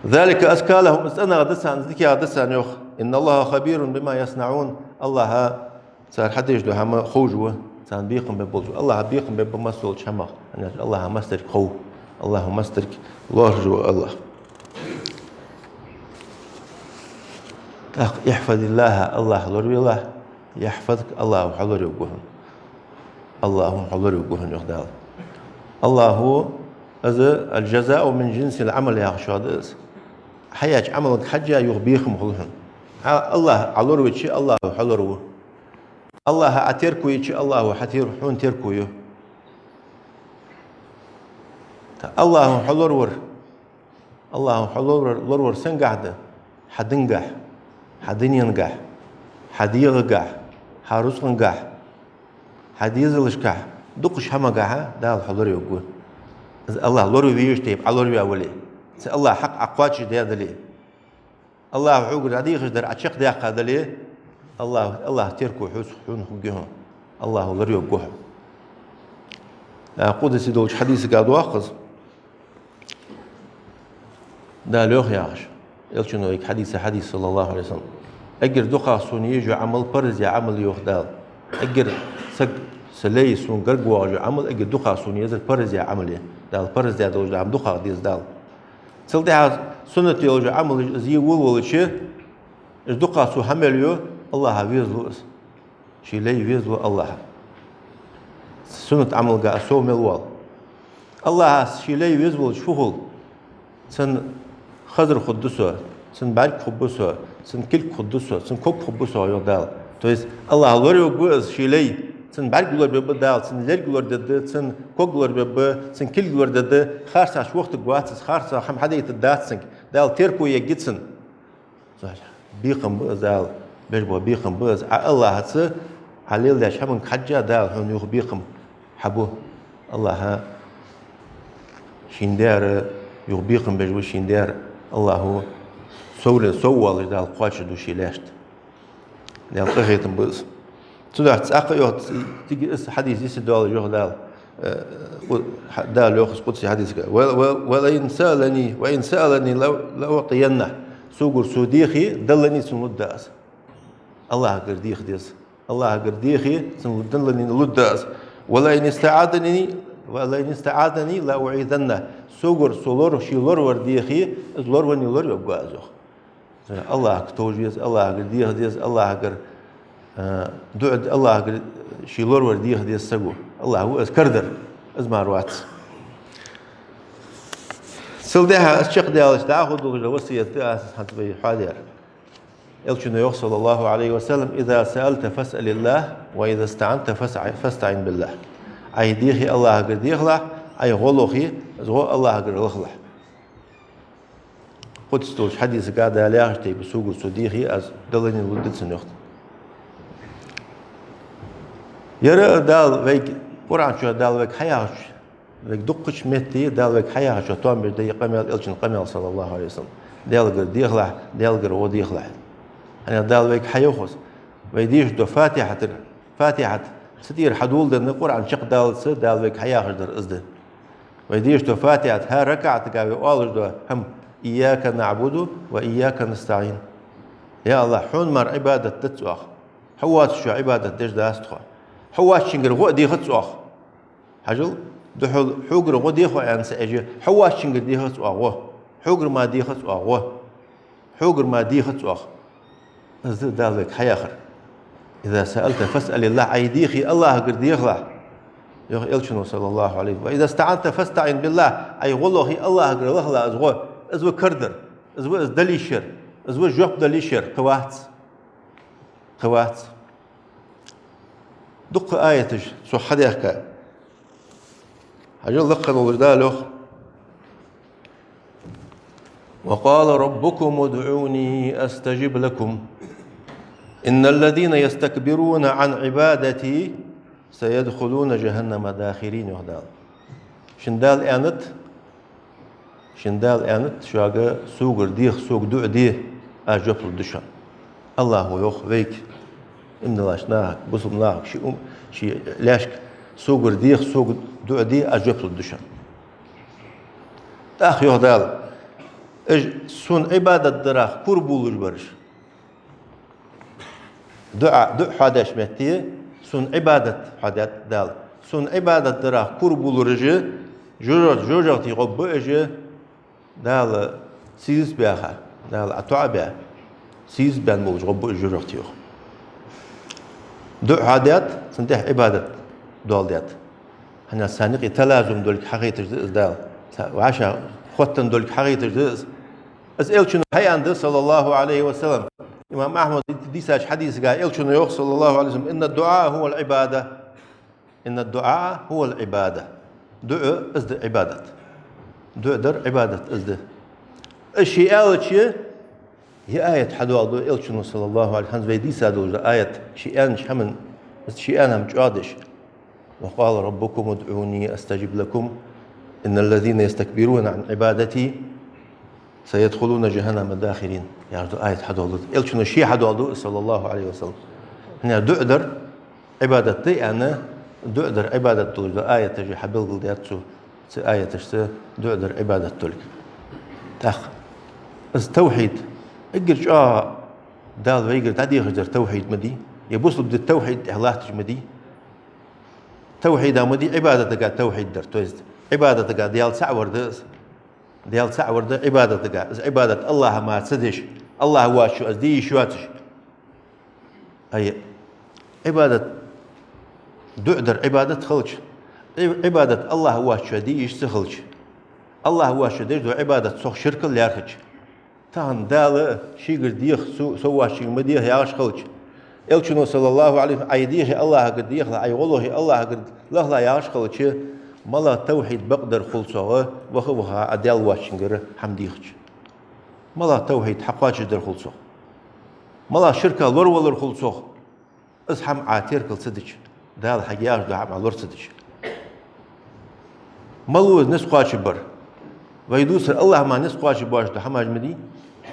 «ذلك أزكى لهم», из цӀенагӀа да царна, из дикагӀа да царна, йоах. «إن الله خبير بما يصنعون». АллахӀ цар хьадеш дола хӀама ховш ва, царна бекхам бергболаш ва. АллахӀа бекхам бергба массайолча хӀамах. ХӀана аьлча АллахӀа массадарг хов. АллахӀа массадарг лоархӀаш ва АллахӀ. ТӀаккха: «احفظ الله», АллахӀ лоравелахь, «يحفظك», АллахӀа хьо лоравергва хьона. АллахӀа хьо лоравергва хьона, йоах Дала. АллахӀа, из «الجزاء من جنس العمل» яхаш да из. Хьаеча Ӏамалга хьежжа юха бекхам хул хьона. Хьа АллахӀ Ӏа лоравича, АллахӀа хьо лораву. АллахӀа Ӏа терко йича, АллахӀа хьа тер-, хьона терко ю. АллахӀа хьо лоравар, АллахӀа хьо лоравар, лоравар сенгахьа да? Хьа дингахьа, хьа дуненгахьа, хьа дегӀагахьа, хьа рузкъангахьа, хьа дезалашкахьа, дукхача хӀамагахьа Дала хьо лоравергва. Из АллахӀ лораве везаш тайпа Ӏа лораваь вале, цу АллахӀа хьакъ Ӏа кхоачашдаь дале, АллахӀа хьогара дӀадехаш дар Ӏа чакхдаьккха дале, АллахӀ, АллахӀа терко хьоца, хьона хургья хьона, АллахӀа лоравергва хьо. А, къудси долча хьадисага доагӀа из. Дала йоах яхаш, Элчано вайга хьадийца хьадис, صلى الله عليه وسلم: «Эггара дукхагӀа сона езаш йола Ӏамал парз я Ӏамал», йоах Дала. Эггара саг, са лай, сона гарга воагӀаш йола Ӏамал, эггара дукхагӀа сона езар парз я Ӏамал я. Дала парз даь долаш да хӀама дукхагӀа деза Дала. Цул тӀехьа суннат йолаш йола Ӏамал из е волавелча, из дукхагӀа цо хьа мел йо, АллахӀа везалу из. Ший лай везалу АллахӀа. Суннат Ӏамалга а сов мел воал. АллахӀа ший лай везаволча фу хул? Цун хазар хургда со, цун бӀарг хургба со, цун кулг хургда со, цун ког хургба со, йоах Дала. То есть АллахӀа лоравергва из ший лай, цун бӀарг лорабергба Дала, цун лерг лорадергда, цун ког лорабергба, цун кулг лорадергда, харцахьа вахийтаргвац из, харцахьа хӀама хьадайтаргдац цунга, Дала терко ергья цунна. Бекхам ба из Дала, беш бола бекхам ба из. Ӏа АллахӀаца, Ӏа леладеча хӀаманга хьежжа Дала хьона юха бекхам хьабу. АллахӀа шийна даьр юха бекхам беш ва, шийна даьр АллахӀа совле, сов воалаш Дала кхоачашду ший лаьшта. Даьла къахетам ба из. Цудухьа цхьаккха а йоах, цига из хьадис йисте доаллаш йоах Дала. Э, къу-, хьа-, Дала йоах из къудси хьадисага: «Ва-, ва-, ва лаин саалани, ва ин саалани ла-, ла уӀтияннахӀ». Согара цо дехе, даллани цунна лургда аз. АллахӀагара деха деза. АллахӀагара дехе, цунна лу-, даллани лургда аз. «Ва лаин истаӀазани, ва лаин истаӀазани ла уӀизаннахӀ». Согара цо лор-, ший лоравар дехе, из лоравенна лоравергва аз, йоах. АллахӀага товш веза, АллахӀагара деха деза, АллахӀагара, а, дуӀа де-, АллахӀагара ший лоравар деха деза саго. АллахӀ ва из карадар, из мара вац. Цул тӀехьа аз чакхдаьлча дӀахо долаш да васкет да аз хӀанз вай хьоадаьр. Элчано йоах, صلى الله عليه وسلم: «إذا سألت فاسأل الله، وإذا استعنت فاستع-، فاستعن بالله». Ӏа дехе АллахӀагара дехалахь, Ӏа гӀо лохе, из гӀо АллахӀагара лахалахь. Къудси долча хьадисага Дала яхача тайпара согара цо дехе, аз даллани лургда цунна, йоах. Яра Дала вайга, Къуръан чу Дала вайга хьаяхача, вайга дукхача метте Дала вайга хьаяхача тоам беш да ер къамаьл, Элчан къамаьл, صلى الله عليه وسلم. Даьлагара дехалахь, Даьлагара гӀо дехалахь. ХӀана Дала вайга хьайоах из? Вай дешаш дола Фатихьат, Фатихьат, цу тӀера хьадоладенна Къуръан чакхдаллалца Дала вайга хьаяхаш дар из да. Вай дешаш дола Фатихьат, хӀара ракаӀатага вай оалаш дола хӀама: «إياك نعبد وإياك نستعين». Я АллахӀ, хьона мара Ӏибадат дац оаха. Хьо воацачоа Ӏибадат деш дац тхо. Хьо воацачунгара гӀо а дехац оаха. Хьажал, духьал хьогара гӀо дех оаха аьнна ца Ӏеш, хьо воацачунгара дехац оаха гӀо. Хьогара мара дехац оаха гӀо. Хьогара мара дехац оаха. Из да Дала вайга хьаяхар. «إذا سألت فاسأل الله», Ӏа дехе АллахӀагара дехалахь. Йоах Элчано, саллаллахӀу Ӏалайхи: «وإذا استعنت فاستعن بالله». Ӏай гӀо лохе, АллахӀагара лахалахь из гӀо. Из ва кара дар, из ва из дала йиш яр, из ва жоп дала йиш яр, кхы вац. Кхы вац. Дуккха аяташ цох хьадаьхка. Хьажал, лакха волча Дала йоах: «وقال ربكم ادعوني أستجب لكم إن الذين يستكبرون عن عبادتي سيدخلون جهنم داخرين», йоах Дала. Шун Дала аьннад, шун Дала аьннад шуга: «Согара деха, сога дуӀа де, аз жоп лургда шоана». АллахӀо йоах вайга, иман диллача нахага, бусалба нахага, ший ум-, ший лаьшка: «Согара деха, сога дуӀа де, аз жоп лургда шоана». ТӀаккха йоах Дала: «Уж сона Ӏибадат дарах кура болаш бараш». ДуӀа, дуӀа хьоадеш метте, сона Ӏибадат хьоадаьд Дала. Сона Ӏибадат дарах кура болаш бараш, жожагӀ-, жожагӀате гӀоргба уж, Дала сийсаз баьха, Дала Ӏа тоӀабаь, сийсаз баьнна болаш гӀоргба уж жожагӀате, йоах. ДуӀа хьоадаьд, цунна тӀехьа Ӏибадат доаладаьд. ХӀана аьлча царна юкъе талазум долга хьахайташ да из Дала. Ца-, вӀаши хоттаденна долга хьахайташ да из. Из Элчано хьааьннад, саллаллахӀу Ӏалайхи ва саллам. Имам Ахьмада дийцача хьадисага Элчано йоах, саллаллахӀу Ӏалайхи ва саллам: «إن الدعاء هو العبادة. إن الدعاء هو العبادة». ДуӀа из да Ӏибадат. ДуӀа дар Ӏибадат из да. Из ше аьлча, ер аят хьадоаладу Элчано, саллаллахӀу Ӏалайхи, хӀанз вай дийца долча аят, ше аьннача хӀаман, ше аьнна хӀама чӀоагӀдеш: «وقال ربكم ادعوني أستجب لكم إن الذين يستكبرون عن عبادتي سيدخلون جهنم داخرين», яхаш дола аят хьадоаладу. Элчано ше хьадоаладу, саллаллахӀу Ӏалайхи ва саллам. ХӀана аьлча дуӀа дар Ӏибадат да аьнна, дуӀа дар Ӏибадат долаш дола аяташ хьабелгалдаьд цо. Цу аяташца дуӀа дар Ӏибадат долга. ТӀаккха из тавхьид, эггара чӀоагӀа Дала вайгара дӀадехаш дар тавхьид ма дий, е бусалба дина тавхьида тӀа латташ ма дий. Тавхьида ма дий Ӏибадатага тавхьид дар. То есть Ӏибадатага Даьла цаӀ вар да из. Даьла цаӀ вар да Ӏибадатага. Из Ӏибадат АллахӀа мара ца деш, АллахӀ воацачоа из де йиш йоацаш. Ай, Ӏибадат, дуӀа дар Ӏибадат хилча, Ӏи-, Ӏибадат АллахӀ воацачоа де йиш ца хилча, АллахӀ воацачоа деш дола Ӏибадат цох ширкал лаьрхӀача, тахан Дала шийгара деха, со-, со воацачунга ма деха яхаш хилча, Элчано, саллаллахӀу Ӏалайхи, Ӏай дехе АллахӀагара дехалахь, Ӏай гӀо лохе АллахӀагара лахалахь яхаш хилча, мала тавхьид бакъдар хул цох, ваха-ваха Даьла воацачунгара хӀама дехача. Мала тавхьид хьакхоачашдар хул цох. Мала ширка лоравалар хул цох. Из хӀама Ӏа теркал ца дича, Дала хьога яхаш дола хӀама Ӏа лора ца дича. Малав из низ кхоачаш бар? Вай дувцар АллахӀ мара низ кхоачаш боацаш дола хӀамаш ма дий?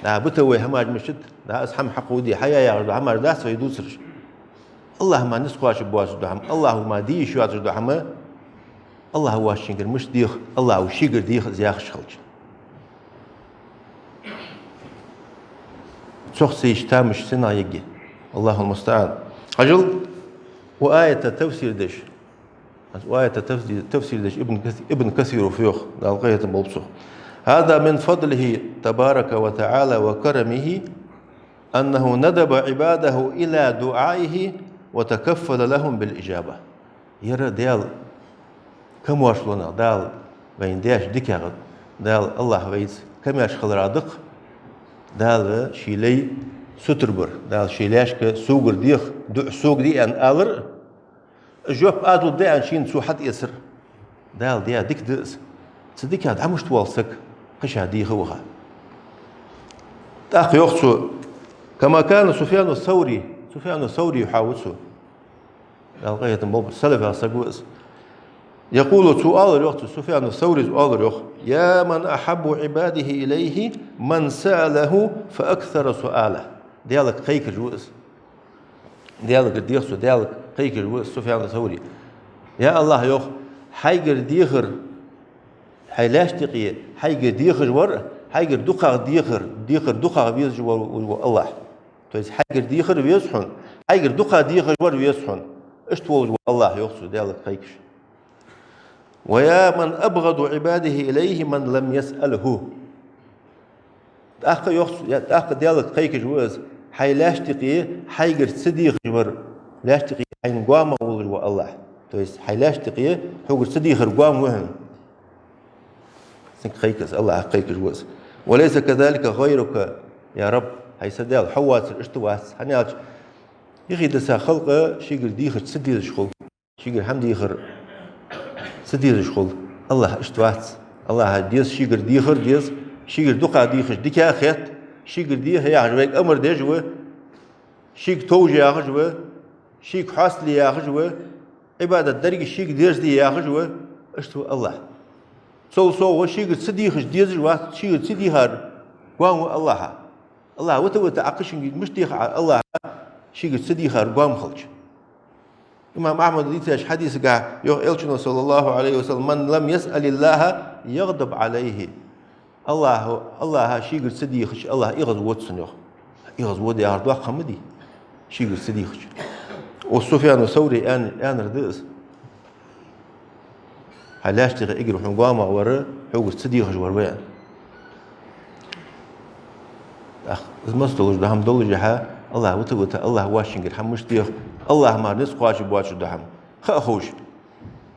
Да, бита вай хӀамаш мишта да? Да, из хӀама хьакхувде, хьая яхаш дола хӀамаш дац вай дувцараш? АллахӀ мара низ кхоачаш боацаш дола хӀама, АллахӀа мара де йиш йоацаш дола хӀама, АллахӀ воацачунгара мишта деха, АллахӀа шийгара деха из яхаш хилча. Цох ца йиш тамаш сенах йига? Аллахул мустаӀан. Хьажал, укх аята тафсир деш. Укх аята тафси-, тафсир деш Ибн Кас-, Ибн Касира фу йоах, Дала къахетам болба цох: «هذا من فضله تبارك وتعالى وكرمه أنه ندب عباده إلى دعائه وتكفل لهم بالإجابة». Ер Даьла камаьршлонах, Дала вайна деш дикагӀа, Дала, АллахӀ вайца камаьрша хиларах да-кх Дала ший лай сутара бар, Дала ший лаьшка согара деха, дуӀа сога де аьнна алар а, жоп аз лургда аьнна шийна цо хьатӀаэцар а. Дала даь дика да из. Цу диках дӀа мишта воал саг, кхы ша деха а ваха? ТӀаккха йоах цо: «كما كان سفيان الثوري». Суфьяну Саври хьа ва цо. Дала къахетам болба, салафех саг ва из. «يقول», цо оалар йоах, цу Суфьяну Саврис оалар йоах: «يا من أحب عباده إليه من سأله فأكثر سؤاله». Даьлага кхайкаш ва из. Даьлагара деха цо, Даьлага кхайкаш ва из Суфьяну Саври. Я АллахӀ, йоах, хьайгара дехар, хьай лаьшта юкъе хьайгара дехаш вар, хьайгара дукхагӀа дехар, дехар дукхагӀа везаш вар ва АллахӀ. То есть хьайгара дехар веза хьона, хьайгара дукха дехаш вар веза хьона. Иштта волаш ва АллахӀ, йоах цо, Даьлага кхайкаш. «ويا من أبغض عباده إليه من لم يسأله». ТӀаккха йоах цо, я, тӀаккха Даьлага кхайкаш ва из: хьай лаьшта юкъе хьайгара ца дехаш вар, лаьшта юкъе хьайна гоамагӀа волаш ва АллахӀ. То есть хьай лаьшта юкъе хьогара ца дехар гоама ва хьона. Цунга кхайкаш, АллахӀага кхайкаш ва из. «وليس كذلك غيرك يا رب». ХӀай са Даьла, хьо воацар иштта вац. ХӀана аьлча, юхедиса халкъ шийгара дехар ца дезаш хул. Шийгара хӀама дехар ца дезаш хул. АллахӀ иштта вац. АллахӀа деза шийгара дехар деза, шийгара дукха дехаш дика хет, шийгара деха яхаш вайга амар деш ва, шийга товш яхаш ва, шийга хьастал е яхаш ва, Ӏибадат деррига шийга дерзаде яхаш ва, иштта ва АллахӀ. Цул совгӀа шийгара ца дехаш дезаш вац, шийгара ца дехар гоама ва АллахӀа. АллахӀ вита-вита Ӏа кхычунга мишта дех Ӏа АллахӀа, шийгара ца дехар гоама хилча. Имам Ахьмада дийцача хьадисагахь йоах Элчано, صلى الله عليه وسلم: «من لم يسأل الله يغضب عليه». АллахӀа, АллахӀа шийгара ца дехача, АллахӀ эгӀазвода цунна, йоах. ЭгӀазвода яхар доккха хӀама дий, шийгара ца дехача. Укх Суфьяну Саври аьн-, аьннар да из. Хьай лаьшта юкъе эггара хьона гоамагӀа вар, хьогара ца дехаш вар ва аьнна. ТӀаккха из массадолаш дола хӀама доллашехьа, АллахӀ вита-вита, АллахӀ воацачунгара хӀама мишта дех, АллахӀ мара низ кхоачаргбоацаш дола хӀама ха а ховш.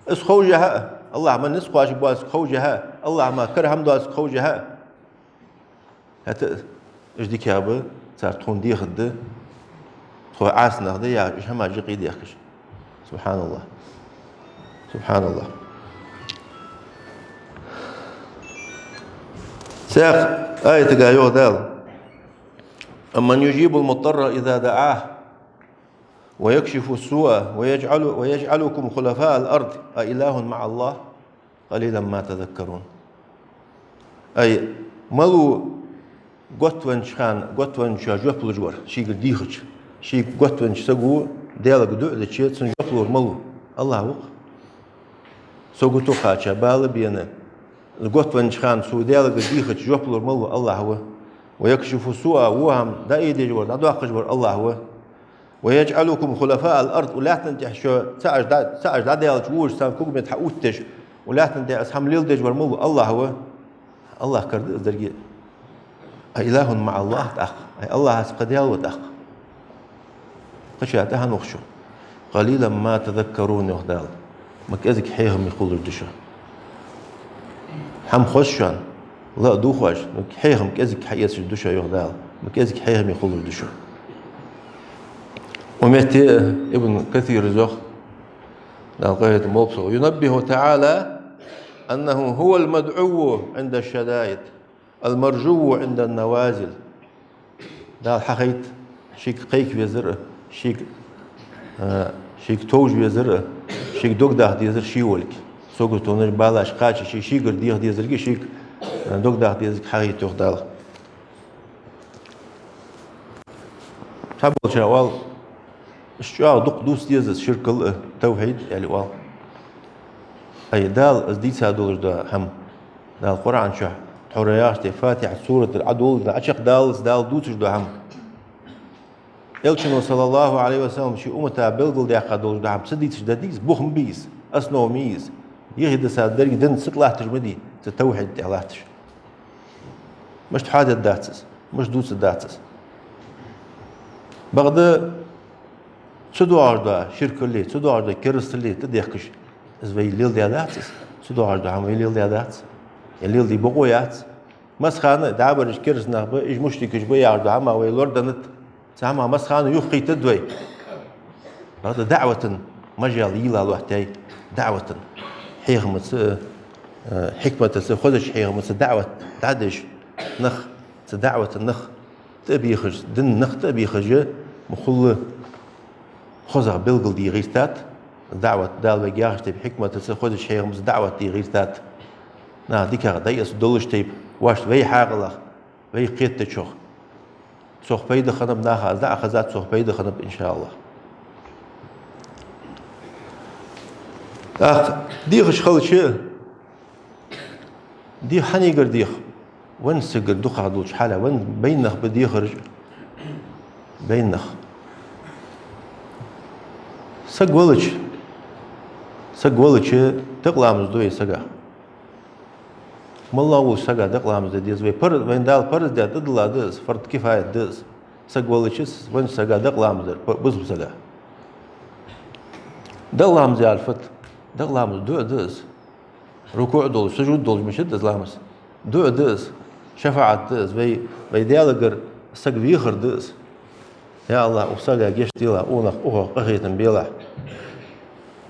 Из ховшехьа а, АллахӀ мара низ кхоачаргбоацилга ховшехьа а, АллахӀ мара кара хӀама доацилга ховшехьа а. ХӀаьта а уж дикагӀа ба, цар тхона дехаргда, тхо Ӏаса нах да яхаш, уж хӀамаш юкъе дехкаш. سبحان الله. سبحان الله. Цхьаькха аятагахь йоах Дала: «أمن يجيب المضطر إذا دعاه ويكشف السوء ويجعل، ويجعلكم خلفاء الأرض أإله مع الله قليلا ما تذكرون». Ай, малув готтавеннача хана, готтавенначоа жоп луш вар, шийгара дехача, шийга готтавеннача саго Даьлага дуӀа дича, цунна жоп лувр малув? АллахӀ ва-кх. Сагото кхаьча, бала бена, готтавеннача хана цо Даьлага дехача жоп лувр малув? АллахӀ ва. «ويكشف السوء», во хӀама дӀаайдеш вар, дӀадоаккхаш вар АллахӀ ва. «ويجعلكم خلفاء الأرض», укх лаьттан тӀа шо цаӀаш дӀа-, цаӀаш дӀадаьлча, вожаш царна кугмет хьаоттадеш, укх лаьттан тӀа из хӀама леладеш вар малув? АллахӀ ва. АллахӀ кара да из деррига. «أإله مع الله» тӀаккха. Ай, АллахӀаца кхы Даьла ва тӀаккха. Кхыча тӀа хӀана вахача? «قليلا ما تذكرون», йоах Дала. Ма кӀезига хьехаме хулаш да шо. ХӀама хоза шоана, ла а дувц оаш, ма хьехам кӀезига хьаэцаш да шо, йоах Дала. Ма кӀезига хьехаме хулаш да шо. Укх метте Ибн Касира йоах, Дала къахетам болба цох: «ينبه تعالى أنه هو المدعو عند الشدائد المرجو عند النوازل». Дала хьахайт шийга кхайка везар а, шийга, а, шийга товш везар а, шийга дог даха дезар а ший волга. Саготонаш, балаш кхача ший, шийгара деха дезарга, шийга, а, дог даха дезарга хьахайт, йоах Дала. Цхьаболчар оал, из чӀоагӀа дукха дувца деза из ширкал а, тавхьид а, аьле оал. Ай, Дала из дийца долаш да хӀама. Дала Къуръан чу тхьовра яхаш тӀа, Фатихьа суратара Ӏадоладенна, Ӏочакхдаллалца Дала дувцаш да хӀама. Элчано, صلى الله عليه وسلم, ший уммата белгалдаьккха долаш да хӀама ца дийцаш да дийца, бух ма бий из, основа ма йий из. Юхедиса деррига дин ца тӀа латташ ма дий, цу тавхьида тӀа латташ. Мишта хьоадергдац из, мишта дувцаргдац из. Бакъда цу доагӀаш да ширкалле, цу доагӀаш да керасталле тӀадехкаш, из вай леладаь дац из, цу доагӀаш да хӀама вай леладаь дац, е леладе бокъо яц. Масса хана дӀабараш кераста нах ба, уж мушрикаш ба яхаш да хӀама вай лорадаьннад, цу хӀамах масса хана юхакхийттад вай. Бакъда даӀвата мажал йийла лоаттаяй, даӀвата хьехамаца, э, хьикматаца, хозача хьехамаца даӀват дӀадеш нах, цу даӀвата нах тӀабехаш, дина нах тӀабехаш, ма хулла хозагӀа белгалде гӀертад, даӀват Дала вайга яхача тайпа хьикматаца, хозача хьехамаца даӀват де гӀертад. Наха дикагӀа дӀаэца долаш тайпа, вешта вай хьакъалах, вай кхетачох. Цох пайда хиннаб наха, из дӀа а хезад, цох пайда хиннаб, иншааллахӀ. ТӀаккха дехаш хилча, деха хьанагара деха? Веннача сагагара, дукхагӀа долча хьале, венна, байна нах ба дехараш, байна нах. Саг велча, саг велча, дакъа ламаз ду вай сага. МоллагӀа волча сага дакъа ламаз де деза вай. Пар-, вайна Дала парз даь, тӀадилла да из, фард кифаят да из. Саг велча, веннача сага дакъа ламаз дар, п-, бусалба сага. Дакъа ламаз яхар фуд? Дакъа ламаз дуӀа да из. РукуӀ долаш, сужуд долаш мичад из ламаз? ДуӀа да из, шафаӀат да из, вай, вай Даьлагара саг вехар да из. Я АллахӀ, укх сага гешт делахь, укхунах, укхох къахетам белахь.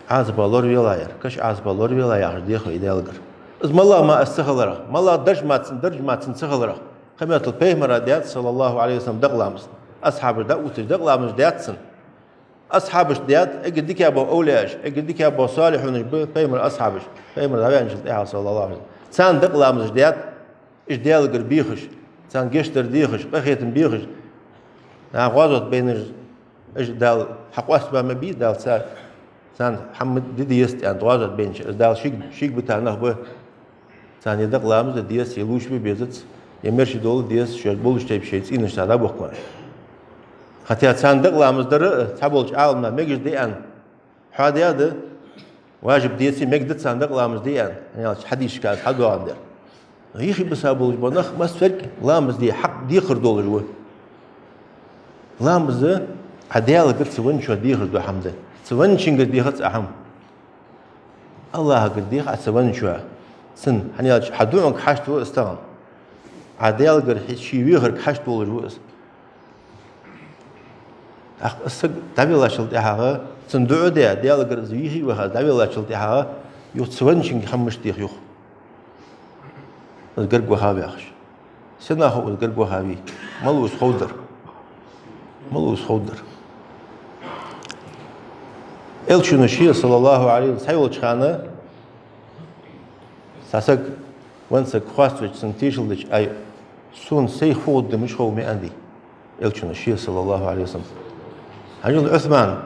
Ӏазапах лоравелахь ер, каша Ӏазапах лоравелахь яхаш дех вай Даьлагара. Из моллагӀа мара из ца хиларах, моллагӀа дарж мара цун, дарж мара цун ца хиларах, кхыметтел Пайхамара даьд, саллаллахӀу Ӏалайхи ва саллам, дакъа ламаз. Асхьабаша дӀаотташ дакъа ламаз даьд цун. Асхьабашта даьд, эггара дикагӀа бола овлияаш, эггара дикагӀа бола салихьунаш ба Пайхамара асхьабаш, Пайхамар дӀаваьнначул тӀехьагӀа, саллаллахӀу Ӏалайхи ва саллам. Царна дакъа ламазаш даьд, уж Даьлагара бехаш, царна гешт дар дехаш, къахетам бехаш. Наха гӀазот байнараш, уж Дала хьакъоастабе ма бий, Дала цар, царна хӀама де дезац аьнна, гӀазот байнараш, уж Дала шийга, шийга бита нах ба. Царна е дакъа ламаз де деза, е лувчабе безац, е маьрша довла деза, шоаш болча тайпара шоай цӀийнаш цар дӀабохкаш. Хатта царна дакъа ламаз дар а цхьаболча Ӏаламнаха мегаш да аьнна хьоадаьд, важиб деций, мегаш да царна дакъа ламаз де аьнна, хӀана аьлча хьадисашка из хьадоагӀандаь. Но йихи баса болаш бола нах массаварг ламаз де хьакъ декхар долаш ва. Ламаз Ӏа Даьлагара ца венначоа дехаш дола хӀама да. Ца венначунгара дехац Ӏа хӀама. АллахӀагара дех Ӏа ца венначоа. Цун, хӀана аьлча хьа дуӀанга хьашт ва из тахан. Ӏа Даьлагара хьи-, ший вехарга хьашт волаш ва из. ТӀаккха из саг дӀавеллачул тӀехьагӀа, цун дуӀа даь, Даьлагара из вийхий ваха, из дӀавеллачул тӀехьагӀа, юха ца венначунга хӀама мишта дех юха? Из гарга ваха ваьхаш. Сенах хов из гарга ваха вий? Малув из ховдар? Малув из ховдар? Элчано ше, саллаллахӀу Ӏалайхи ва саллам, цхьайолча хана цхьа саг, венна саг хоаставеча, цунна тешал дича: «Ай, сона сайх фу гӀоргда мича хов ма аьннадий Элчано ше, саллаллахӀу Ӏалайхи ва саллам». Хьажал, Ӏусман,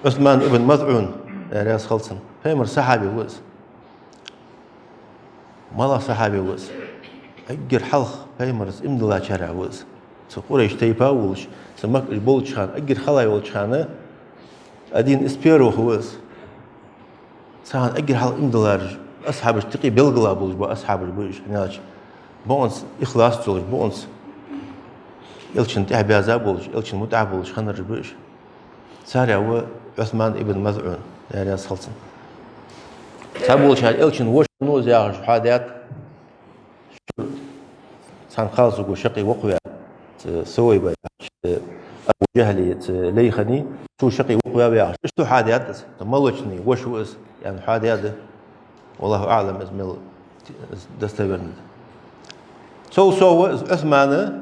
Ӏусман ибн МазӀун, Даьла раьза хилва цунна, Пайхамара сахьаби ва из. МалагӀа сахьаби ва из? Эггара хьалха Пайхамарца иман диллачарех ва из. Цу Къурайш тайпа а волаш, цу Макка болча хана, эггара хала йолча хана, один из первых ва из. Цу хана эггара хьалха иман диллараш, асхьабашта юкъе белгала болаш бола асхьабаш ба уж, хӀана аьлча бокъонца ихлас долаш, бокъонца Элчанна тӀехьа баьза болаш, Элчанна мутӀахьа болаш хиннараш ба уж. Царех ва Ӏусман ибн МазӀун, Даьла раьза хилва цунна. Цхьаболчар Элчан воша хиннав из яхаш хьоадаьд. Цхьан кхалсаго шаккхе воккхаваь, цу Сувайба, цу Абу ДжахӀла, цу лай хиннай, цо шаккхе воккхаваь ва яхаш. Иштта хьоадаьд из, цу молочный воша ва из, аьнна хьоадаьд. ВаллахӀу аӀлам, из мел достоверно да. Цул совгӀа из Ӏусман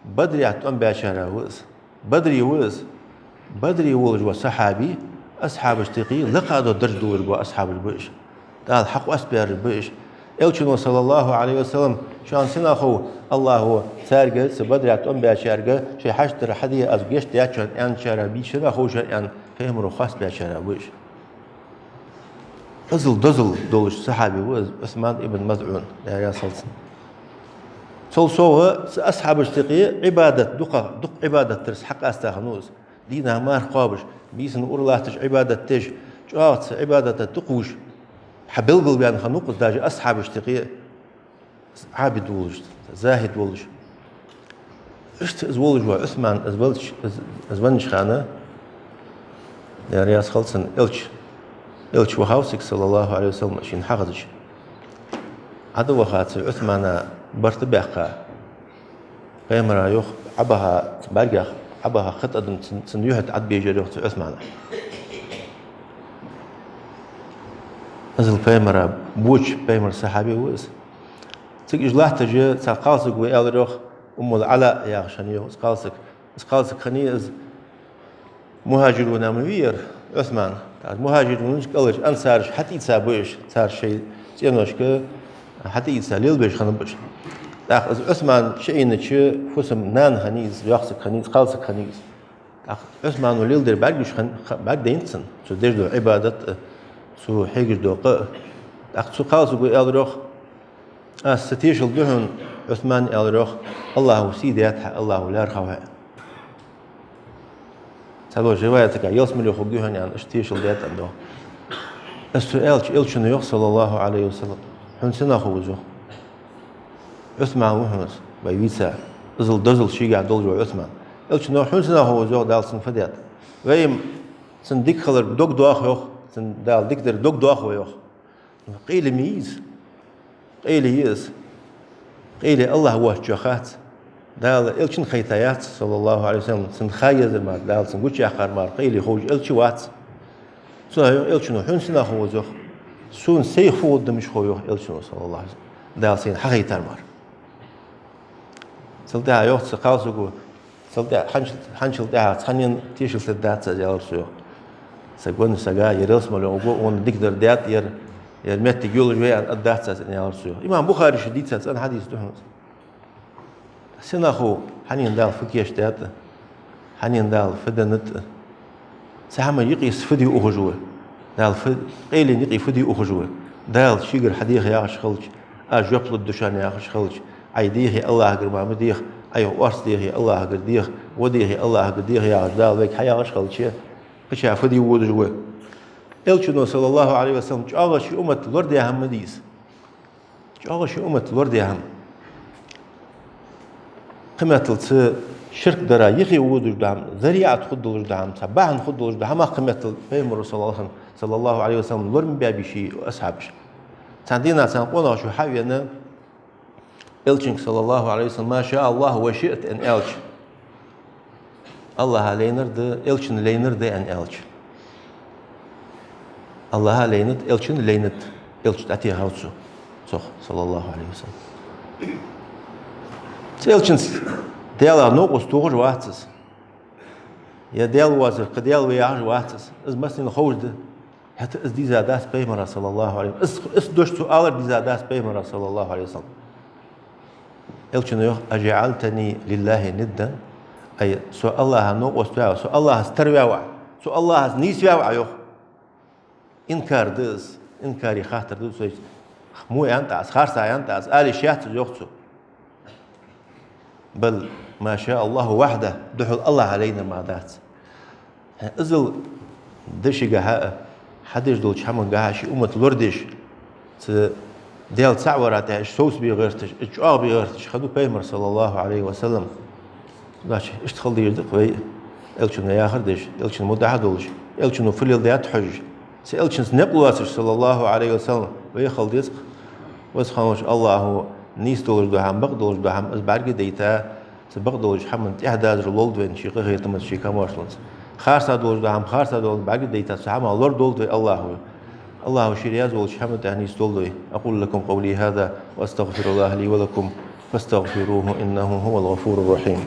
Бадрехьа тӀом баьчарех ва из. Бадри ва из. Бадри волаш вола сахьаби, асхьабашта юкъе лакха дола дарж долаш бола асхьабаш ба уж. Дала хьакъоастабаьраш ба уж. Элчано, саллаллахӀу Ӏалайхи ва саллам, шоана сенах хов, АллахӀа царга, цу Бадрехьа тӀом баьчарга, шоай хьашт дар хьаде, аз гешт даьд шоана аьнначарех бий сенах хов шоана аьнна, Пайхамаро хоаставаьчарех ва уж. Иззал дозал долаш сахьаби ва из Ӏусман ибн МазӀун, Даьла раьза хилва цунна. Цул совгӀа цу асхьабашта юкъе Ӏибадат дукха, дукха Ӏибадат дарца хьакъаста хиннав из. Дийнахьа марха кхобаш, бийсанна ура латташ Ӏибадат деш, чӀоагӀа цу Ӏибадата тӀакхувш, хьабелгалваьнна хиннав-кх из даже асхьабашта юкъе. Ӏабид волаш, захӀид волаш. Иштта из волаш вола Ӏусман, из велча, из, из веннача хана, Даьла раьза хилва цунна, Элча, Элча вахав цига, саллаллахӀу Ӏалайхи ва саллам, шийна хьахезача. Ӏо а ваха, цу Ӏусмана барт а баьккха, Пайхамара йоах, Ӏобаха, цу бӀаргех Ӏобаха кхы тӀадам цун, цун юхьа тӀа Ӏобежар йоах цу Ӏусмана. Иззал Пайхамара боча, Пайхамара сахьаби ва из. Цига уж латташ, цхьа кхалсаг ва, аьлар йоах, Уммул Ӏала яхаш хиннай йоах из кхалсаг. Из кхалсаг хиннай из, мухӀажирунех ма вий ер Ӏусман. ТӀаккха мухӀажирунаш кӀалхарча ансараш хьатӀаийца ба уж, цар шоай цӀеношка хьатӀаийца лелабеш хиннаб уж. ТӀаккха из Ӏусман чуийнача, фусам-нана хиннай из, йоккха саг хиннай из, кхалсаг хиннай из. ТӀаккха Ӏусмано леладер бӀаргагуш хин-, ха-, бӀаргадайнад цунна, цо деш дола Ӏибадат а, цо хьегаш дола къа а. ТӀаккха цу кхалсаго аьлар йоах: «Аз, са тешал да хьона, Ӏусман, — аьлар йоах, — АллахӀа сий даьд хьа, АллахӀа лаьрхӀав хьо». Цхьадолча риваятага ялсмале хургья хьона аьнна, иштта тешал даьд аьнна доагӀа. Из цо аьлча, Элчано йоах, саллаллахӀу Ӏалайхи ва саллам: «Хьона сенах хов из, — йоах. — Ӏусман ва хьона из, вай вийца, иззал дозал шийгахьа долаш вола Ӏусман». Элчано йоах: «Хьона сенах хов из, — йоах, — Дала цунна фу даьд? Вай, Цун дика хилар дог доах, йоах, цун Дала дика дар дог доах, йоах. Къайле ма йий из. Къайле я из. Къайле Аллахӏ воацачоа хац. Дала элчанна хайта яц, саллаллахӏу Ӏалайхӏи ва саллам, цунна ха езар мара, Дала цунна гучаяьккхар мара, къайле ховш элча вац. Цо йоах элчано: «Хьона сенах хов из?» — йоах. «Сона сайх фу гӀаддамаш хов», — йоах элчано, саллаллахӏу Ӏалайхӏи ва саллам, Дала сайна хьахайтар мара. Цул тӀехьагӀа йоах цу кхалсаго, цул тӀехьагӀа хьанчал, хьанчал тӀехьагӀа цхьаннена тешал тӀадаццаз, аьлар цо, йоах. Са гонна сага, ер ялсмале гӀоргва, цунна дика дар даьд, ер, ер моттиг йолаш вай аьнна, тӀадаццаз, аьлар цо, йоах. Имам Бухаре ше дийца цӀена хьадис да хьона из. Сенах хов, хьанна Дала фу кийчдаьд, хьанна Дала фу деннад. Цу хӀаман юкъе са фу де ухаш ва. Дала фу, къайленна юкъе фу де ухаш ва. Дала шийгара хьадеха яхаш хилча, аз жоп лургда шоана яхаш хилча, Ӏа дехе Аллахӏагара мара ма деха, Ӏайха орц дехе Аллахӏагара деха, во дехе Аллахӏагара деха яхаш Дала вайга хьаяхаш хилча, кхыча фу де водаш ва. Элчано, саллаллахӏу Ӏалайхӏи ва саллам, чӀоагӀа ший уммат лораде хӀама ма дий из. ЧӀоагӀа ший уммат лораде хӀама. Кхыметтел цу ширк дара юхе водаш дола хӀама, зарриӀат хургдолаш дола хӀама, цхьа бахьан хургдолаш дола хӀама, кхыметтел пайхамара, саллаллахӏу, саллаллахӏу Ӏалайхӏи ва саллам, лора ма баьбий ший асхьабаша. Цхьан дийнахьа царна къонахчо хьавена, элчанга, саллаллахӏу Ӏалайхӏи ва саллам, «Ма ша Аллахӏу ва шиъта», — аьнна, аьлча, Аллахӏа лайнар да, элчана лайнар да, аьнна, аьлча. Аллахӏа лайнад, элчана лайнад, элча дӀатехав цо, цох, саллаллахӏу Ӏалайхӏи ва саллам. Цу элчанца Даьлах новкъост тохаш вац из. Е Даьла воацар кхы Даьла ва яхаш вац из. Из массанена ховш да. ХӀаьта из дийзадац пайхамара, саллаллахӏу Ӏалайхӏи ва саллам. Из, из дош цо алар дийзадац пайхамара, саллаллахӏу Ӏалайхӏи ва саллам. Элчано йоах: «أجعلتني لله ندا؟» Ай, со Аллахӏа новкъост ваьв, со Аллахӏаца тара ваьв Ӏа, со Аллахӏаца нийсваьв Ӏа, йоах. Инкар да из, инкаре хаттар да из, цо из. Мо аьннад аз, харцахьа аьннад аз, ала йиш яц из, йоах цо. «بل ما شاء الله وحده», духхьал Аллахӏа лайнар мара дац. Иззал дешагахьа а, хьадеш долча хӀамангахьа а ший уммат лорадеш, цу Даьла цаӀ вара тӀехьа уж совцабе гӀерташ, уж чӀоагӀбе гӀерташ хиннав пайхамар, саллаллахӏу Ӏалайхӏи ва саллам. Значит, иштта хила дезаш да-кх вай а, элчано яхар деш, элчана мутӀахьа долаш, элчано фу леладаьд хьожаш, цу элчанца никъ лоацаш, саллаллахӏу Ӏалайхӏи ва саллам, вай хила деза-кх. Веза хинна волча Аллахӏо нийса долаш дола хӀама, бакъ долаш дола хӀама, из бӀаргадайта, цу бакъ долча хӀаман тӀехьадазар лолда вайна ший къахетамца, ший камаьршалца. Харцахьа долаш дола хӀама харцахьа долаш бӀаргадайта, цу хӀамах лорадолда вай Аллахӏо. Аллахӏо ший раьза волча хӀаман тӀа нийсдолда вай. أقول لكم قولي هذا وأستغفر الله لي ولكم فاستغفروه إنه هو الغفور الرحيم.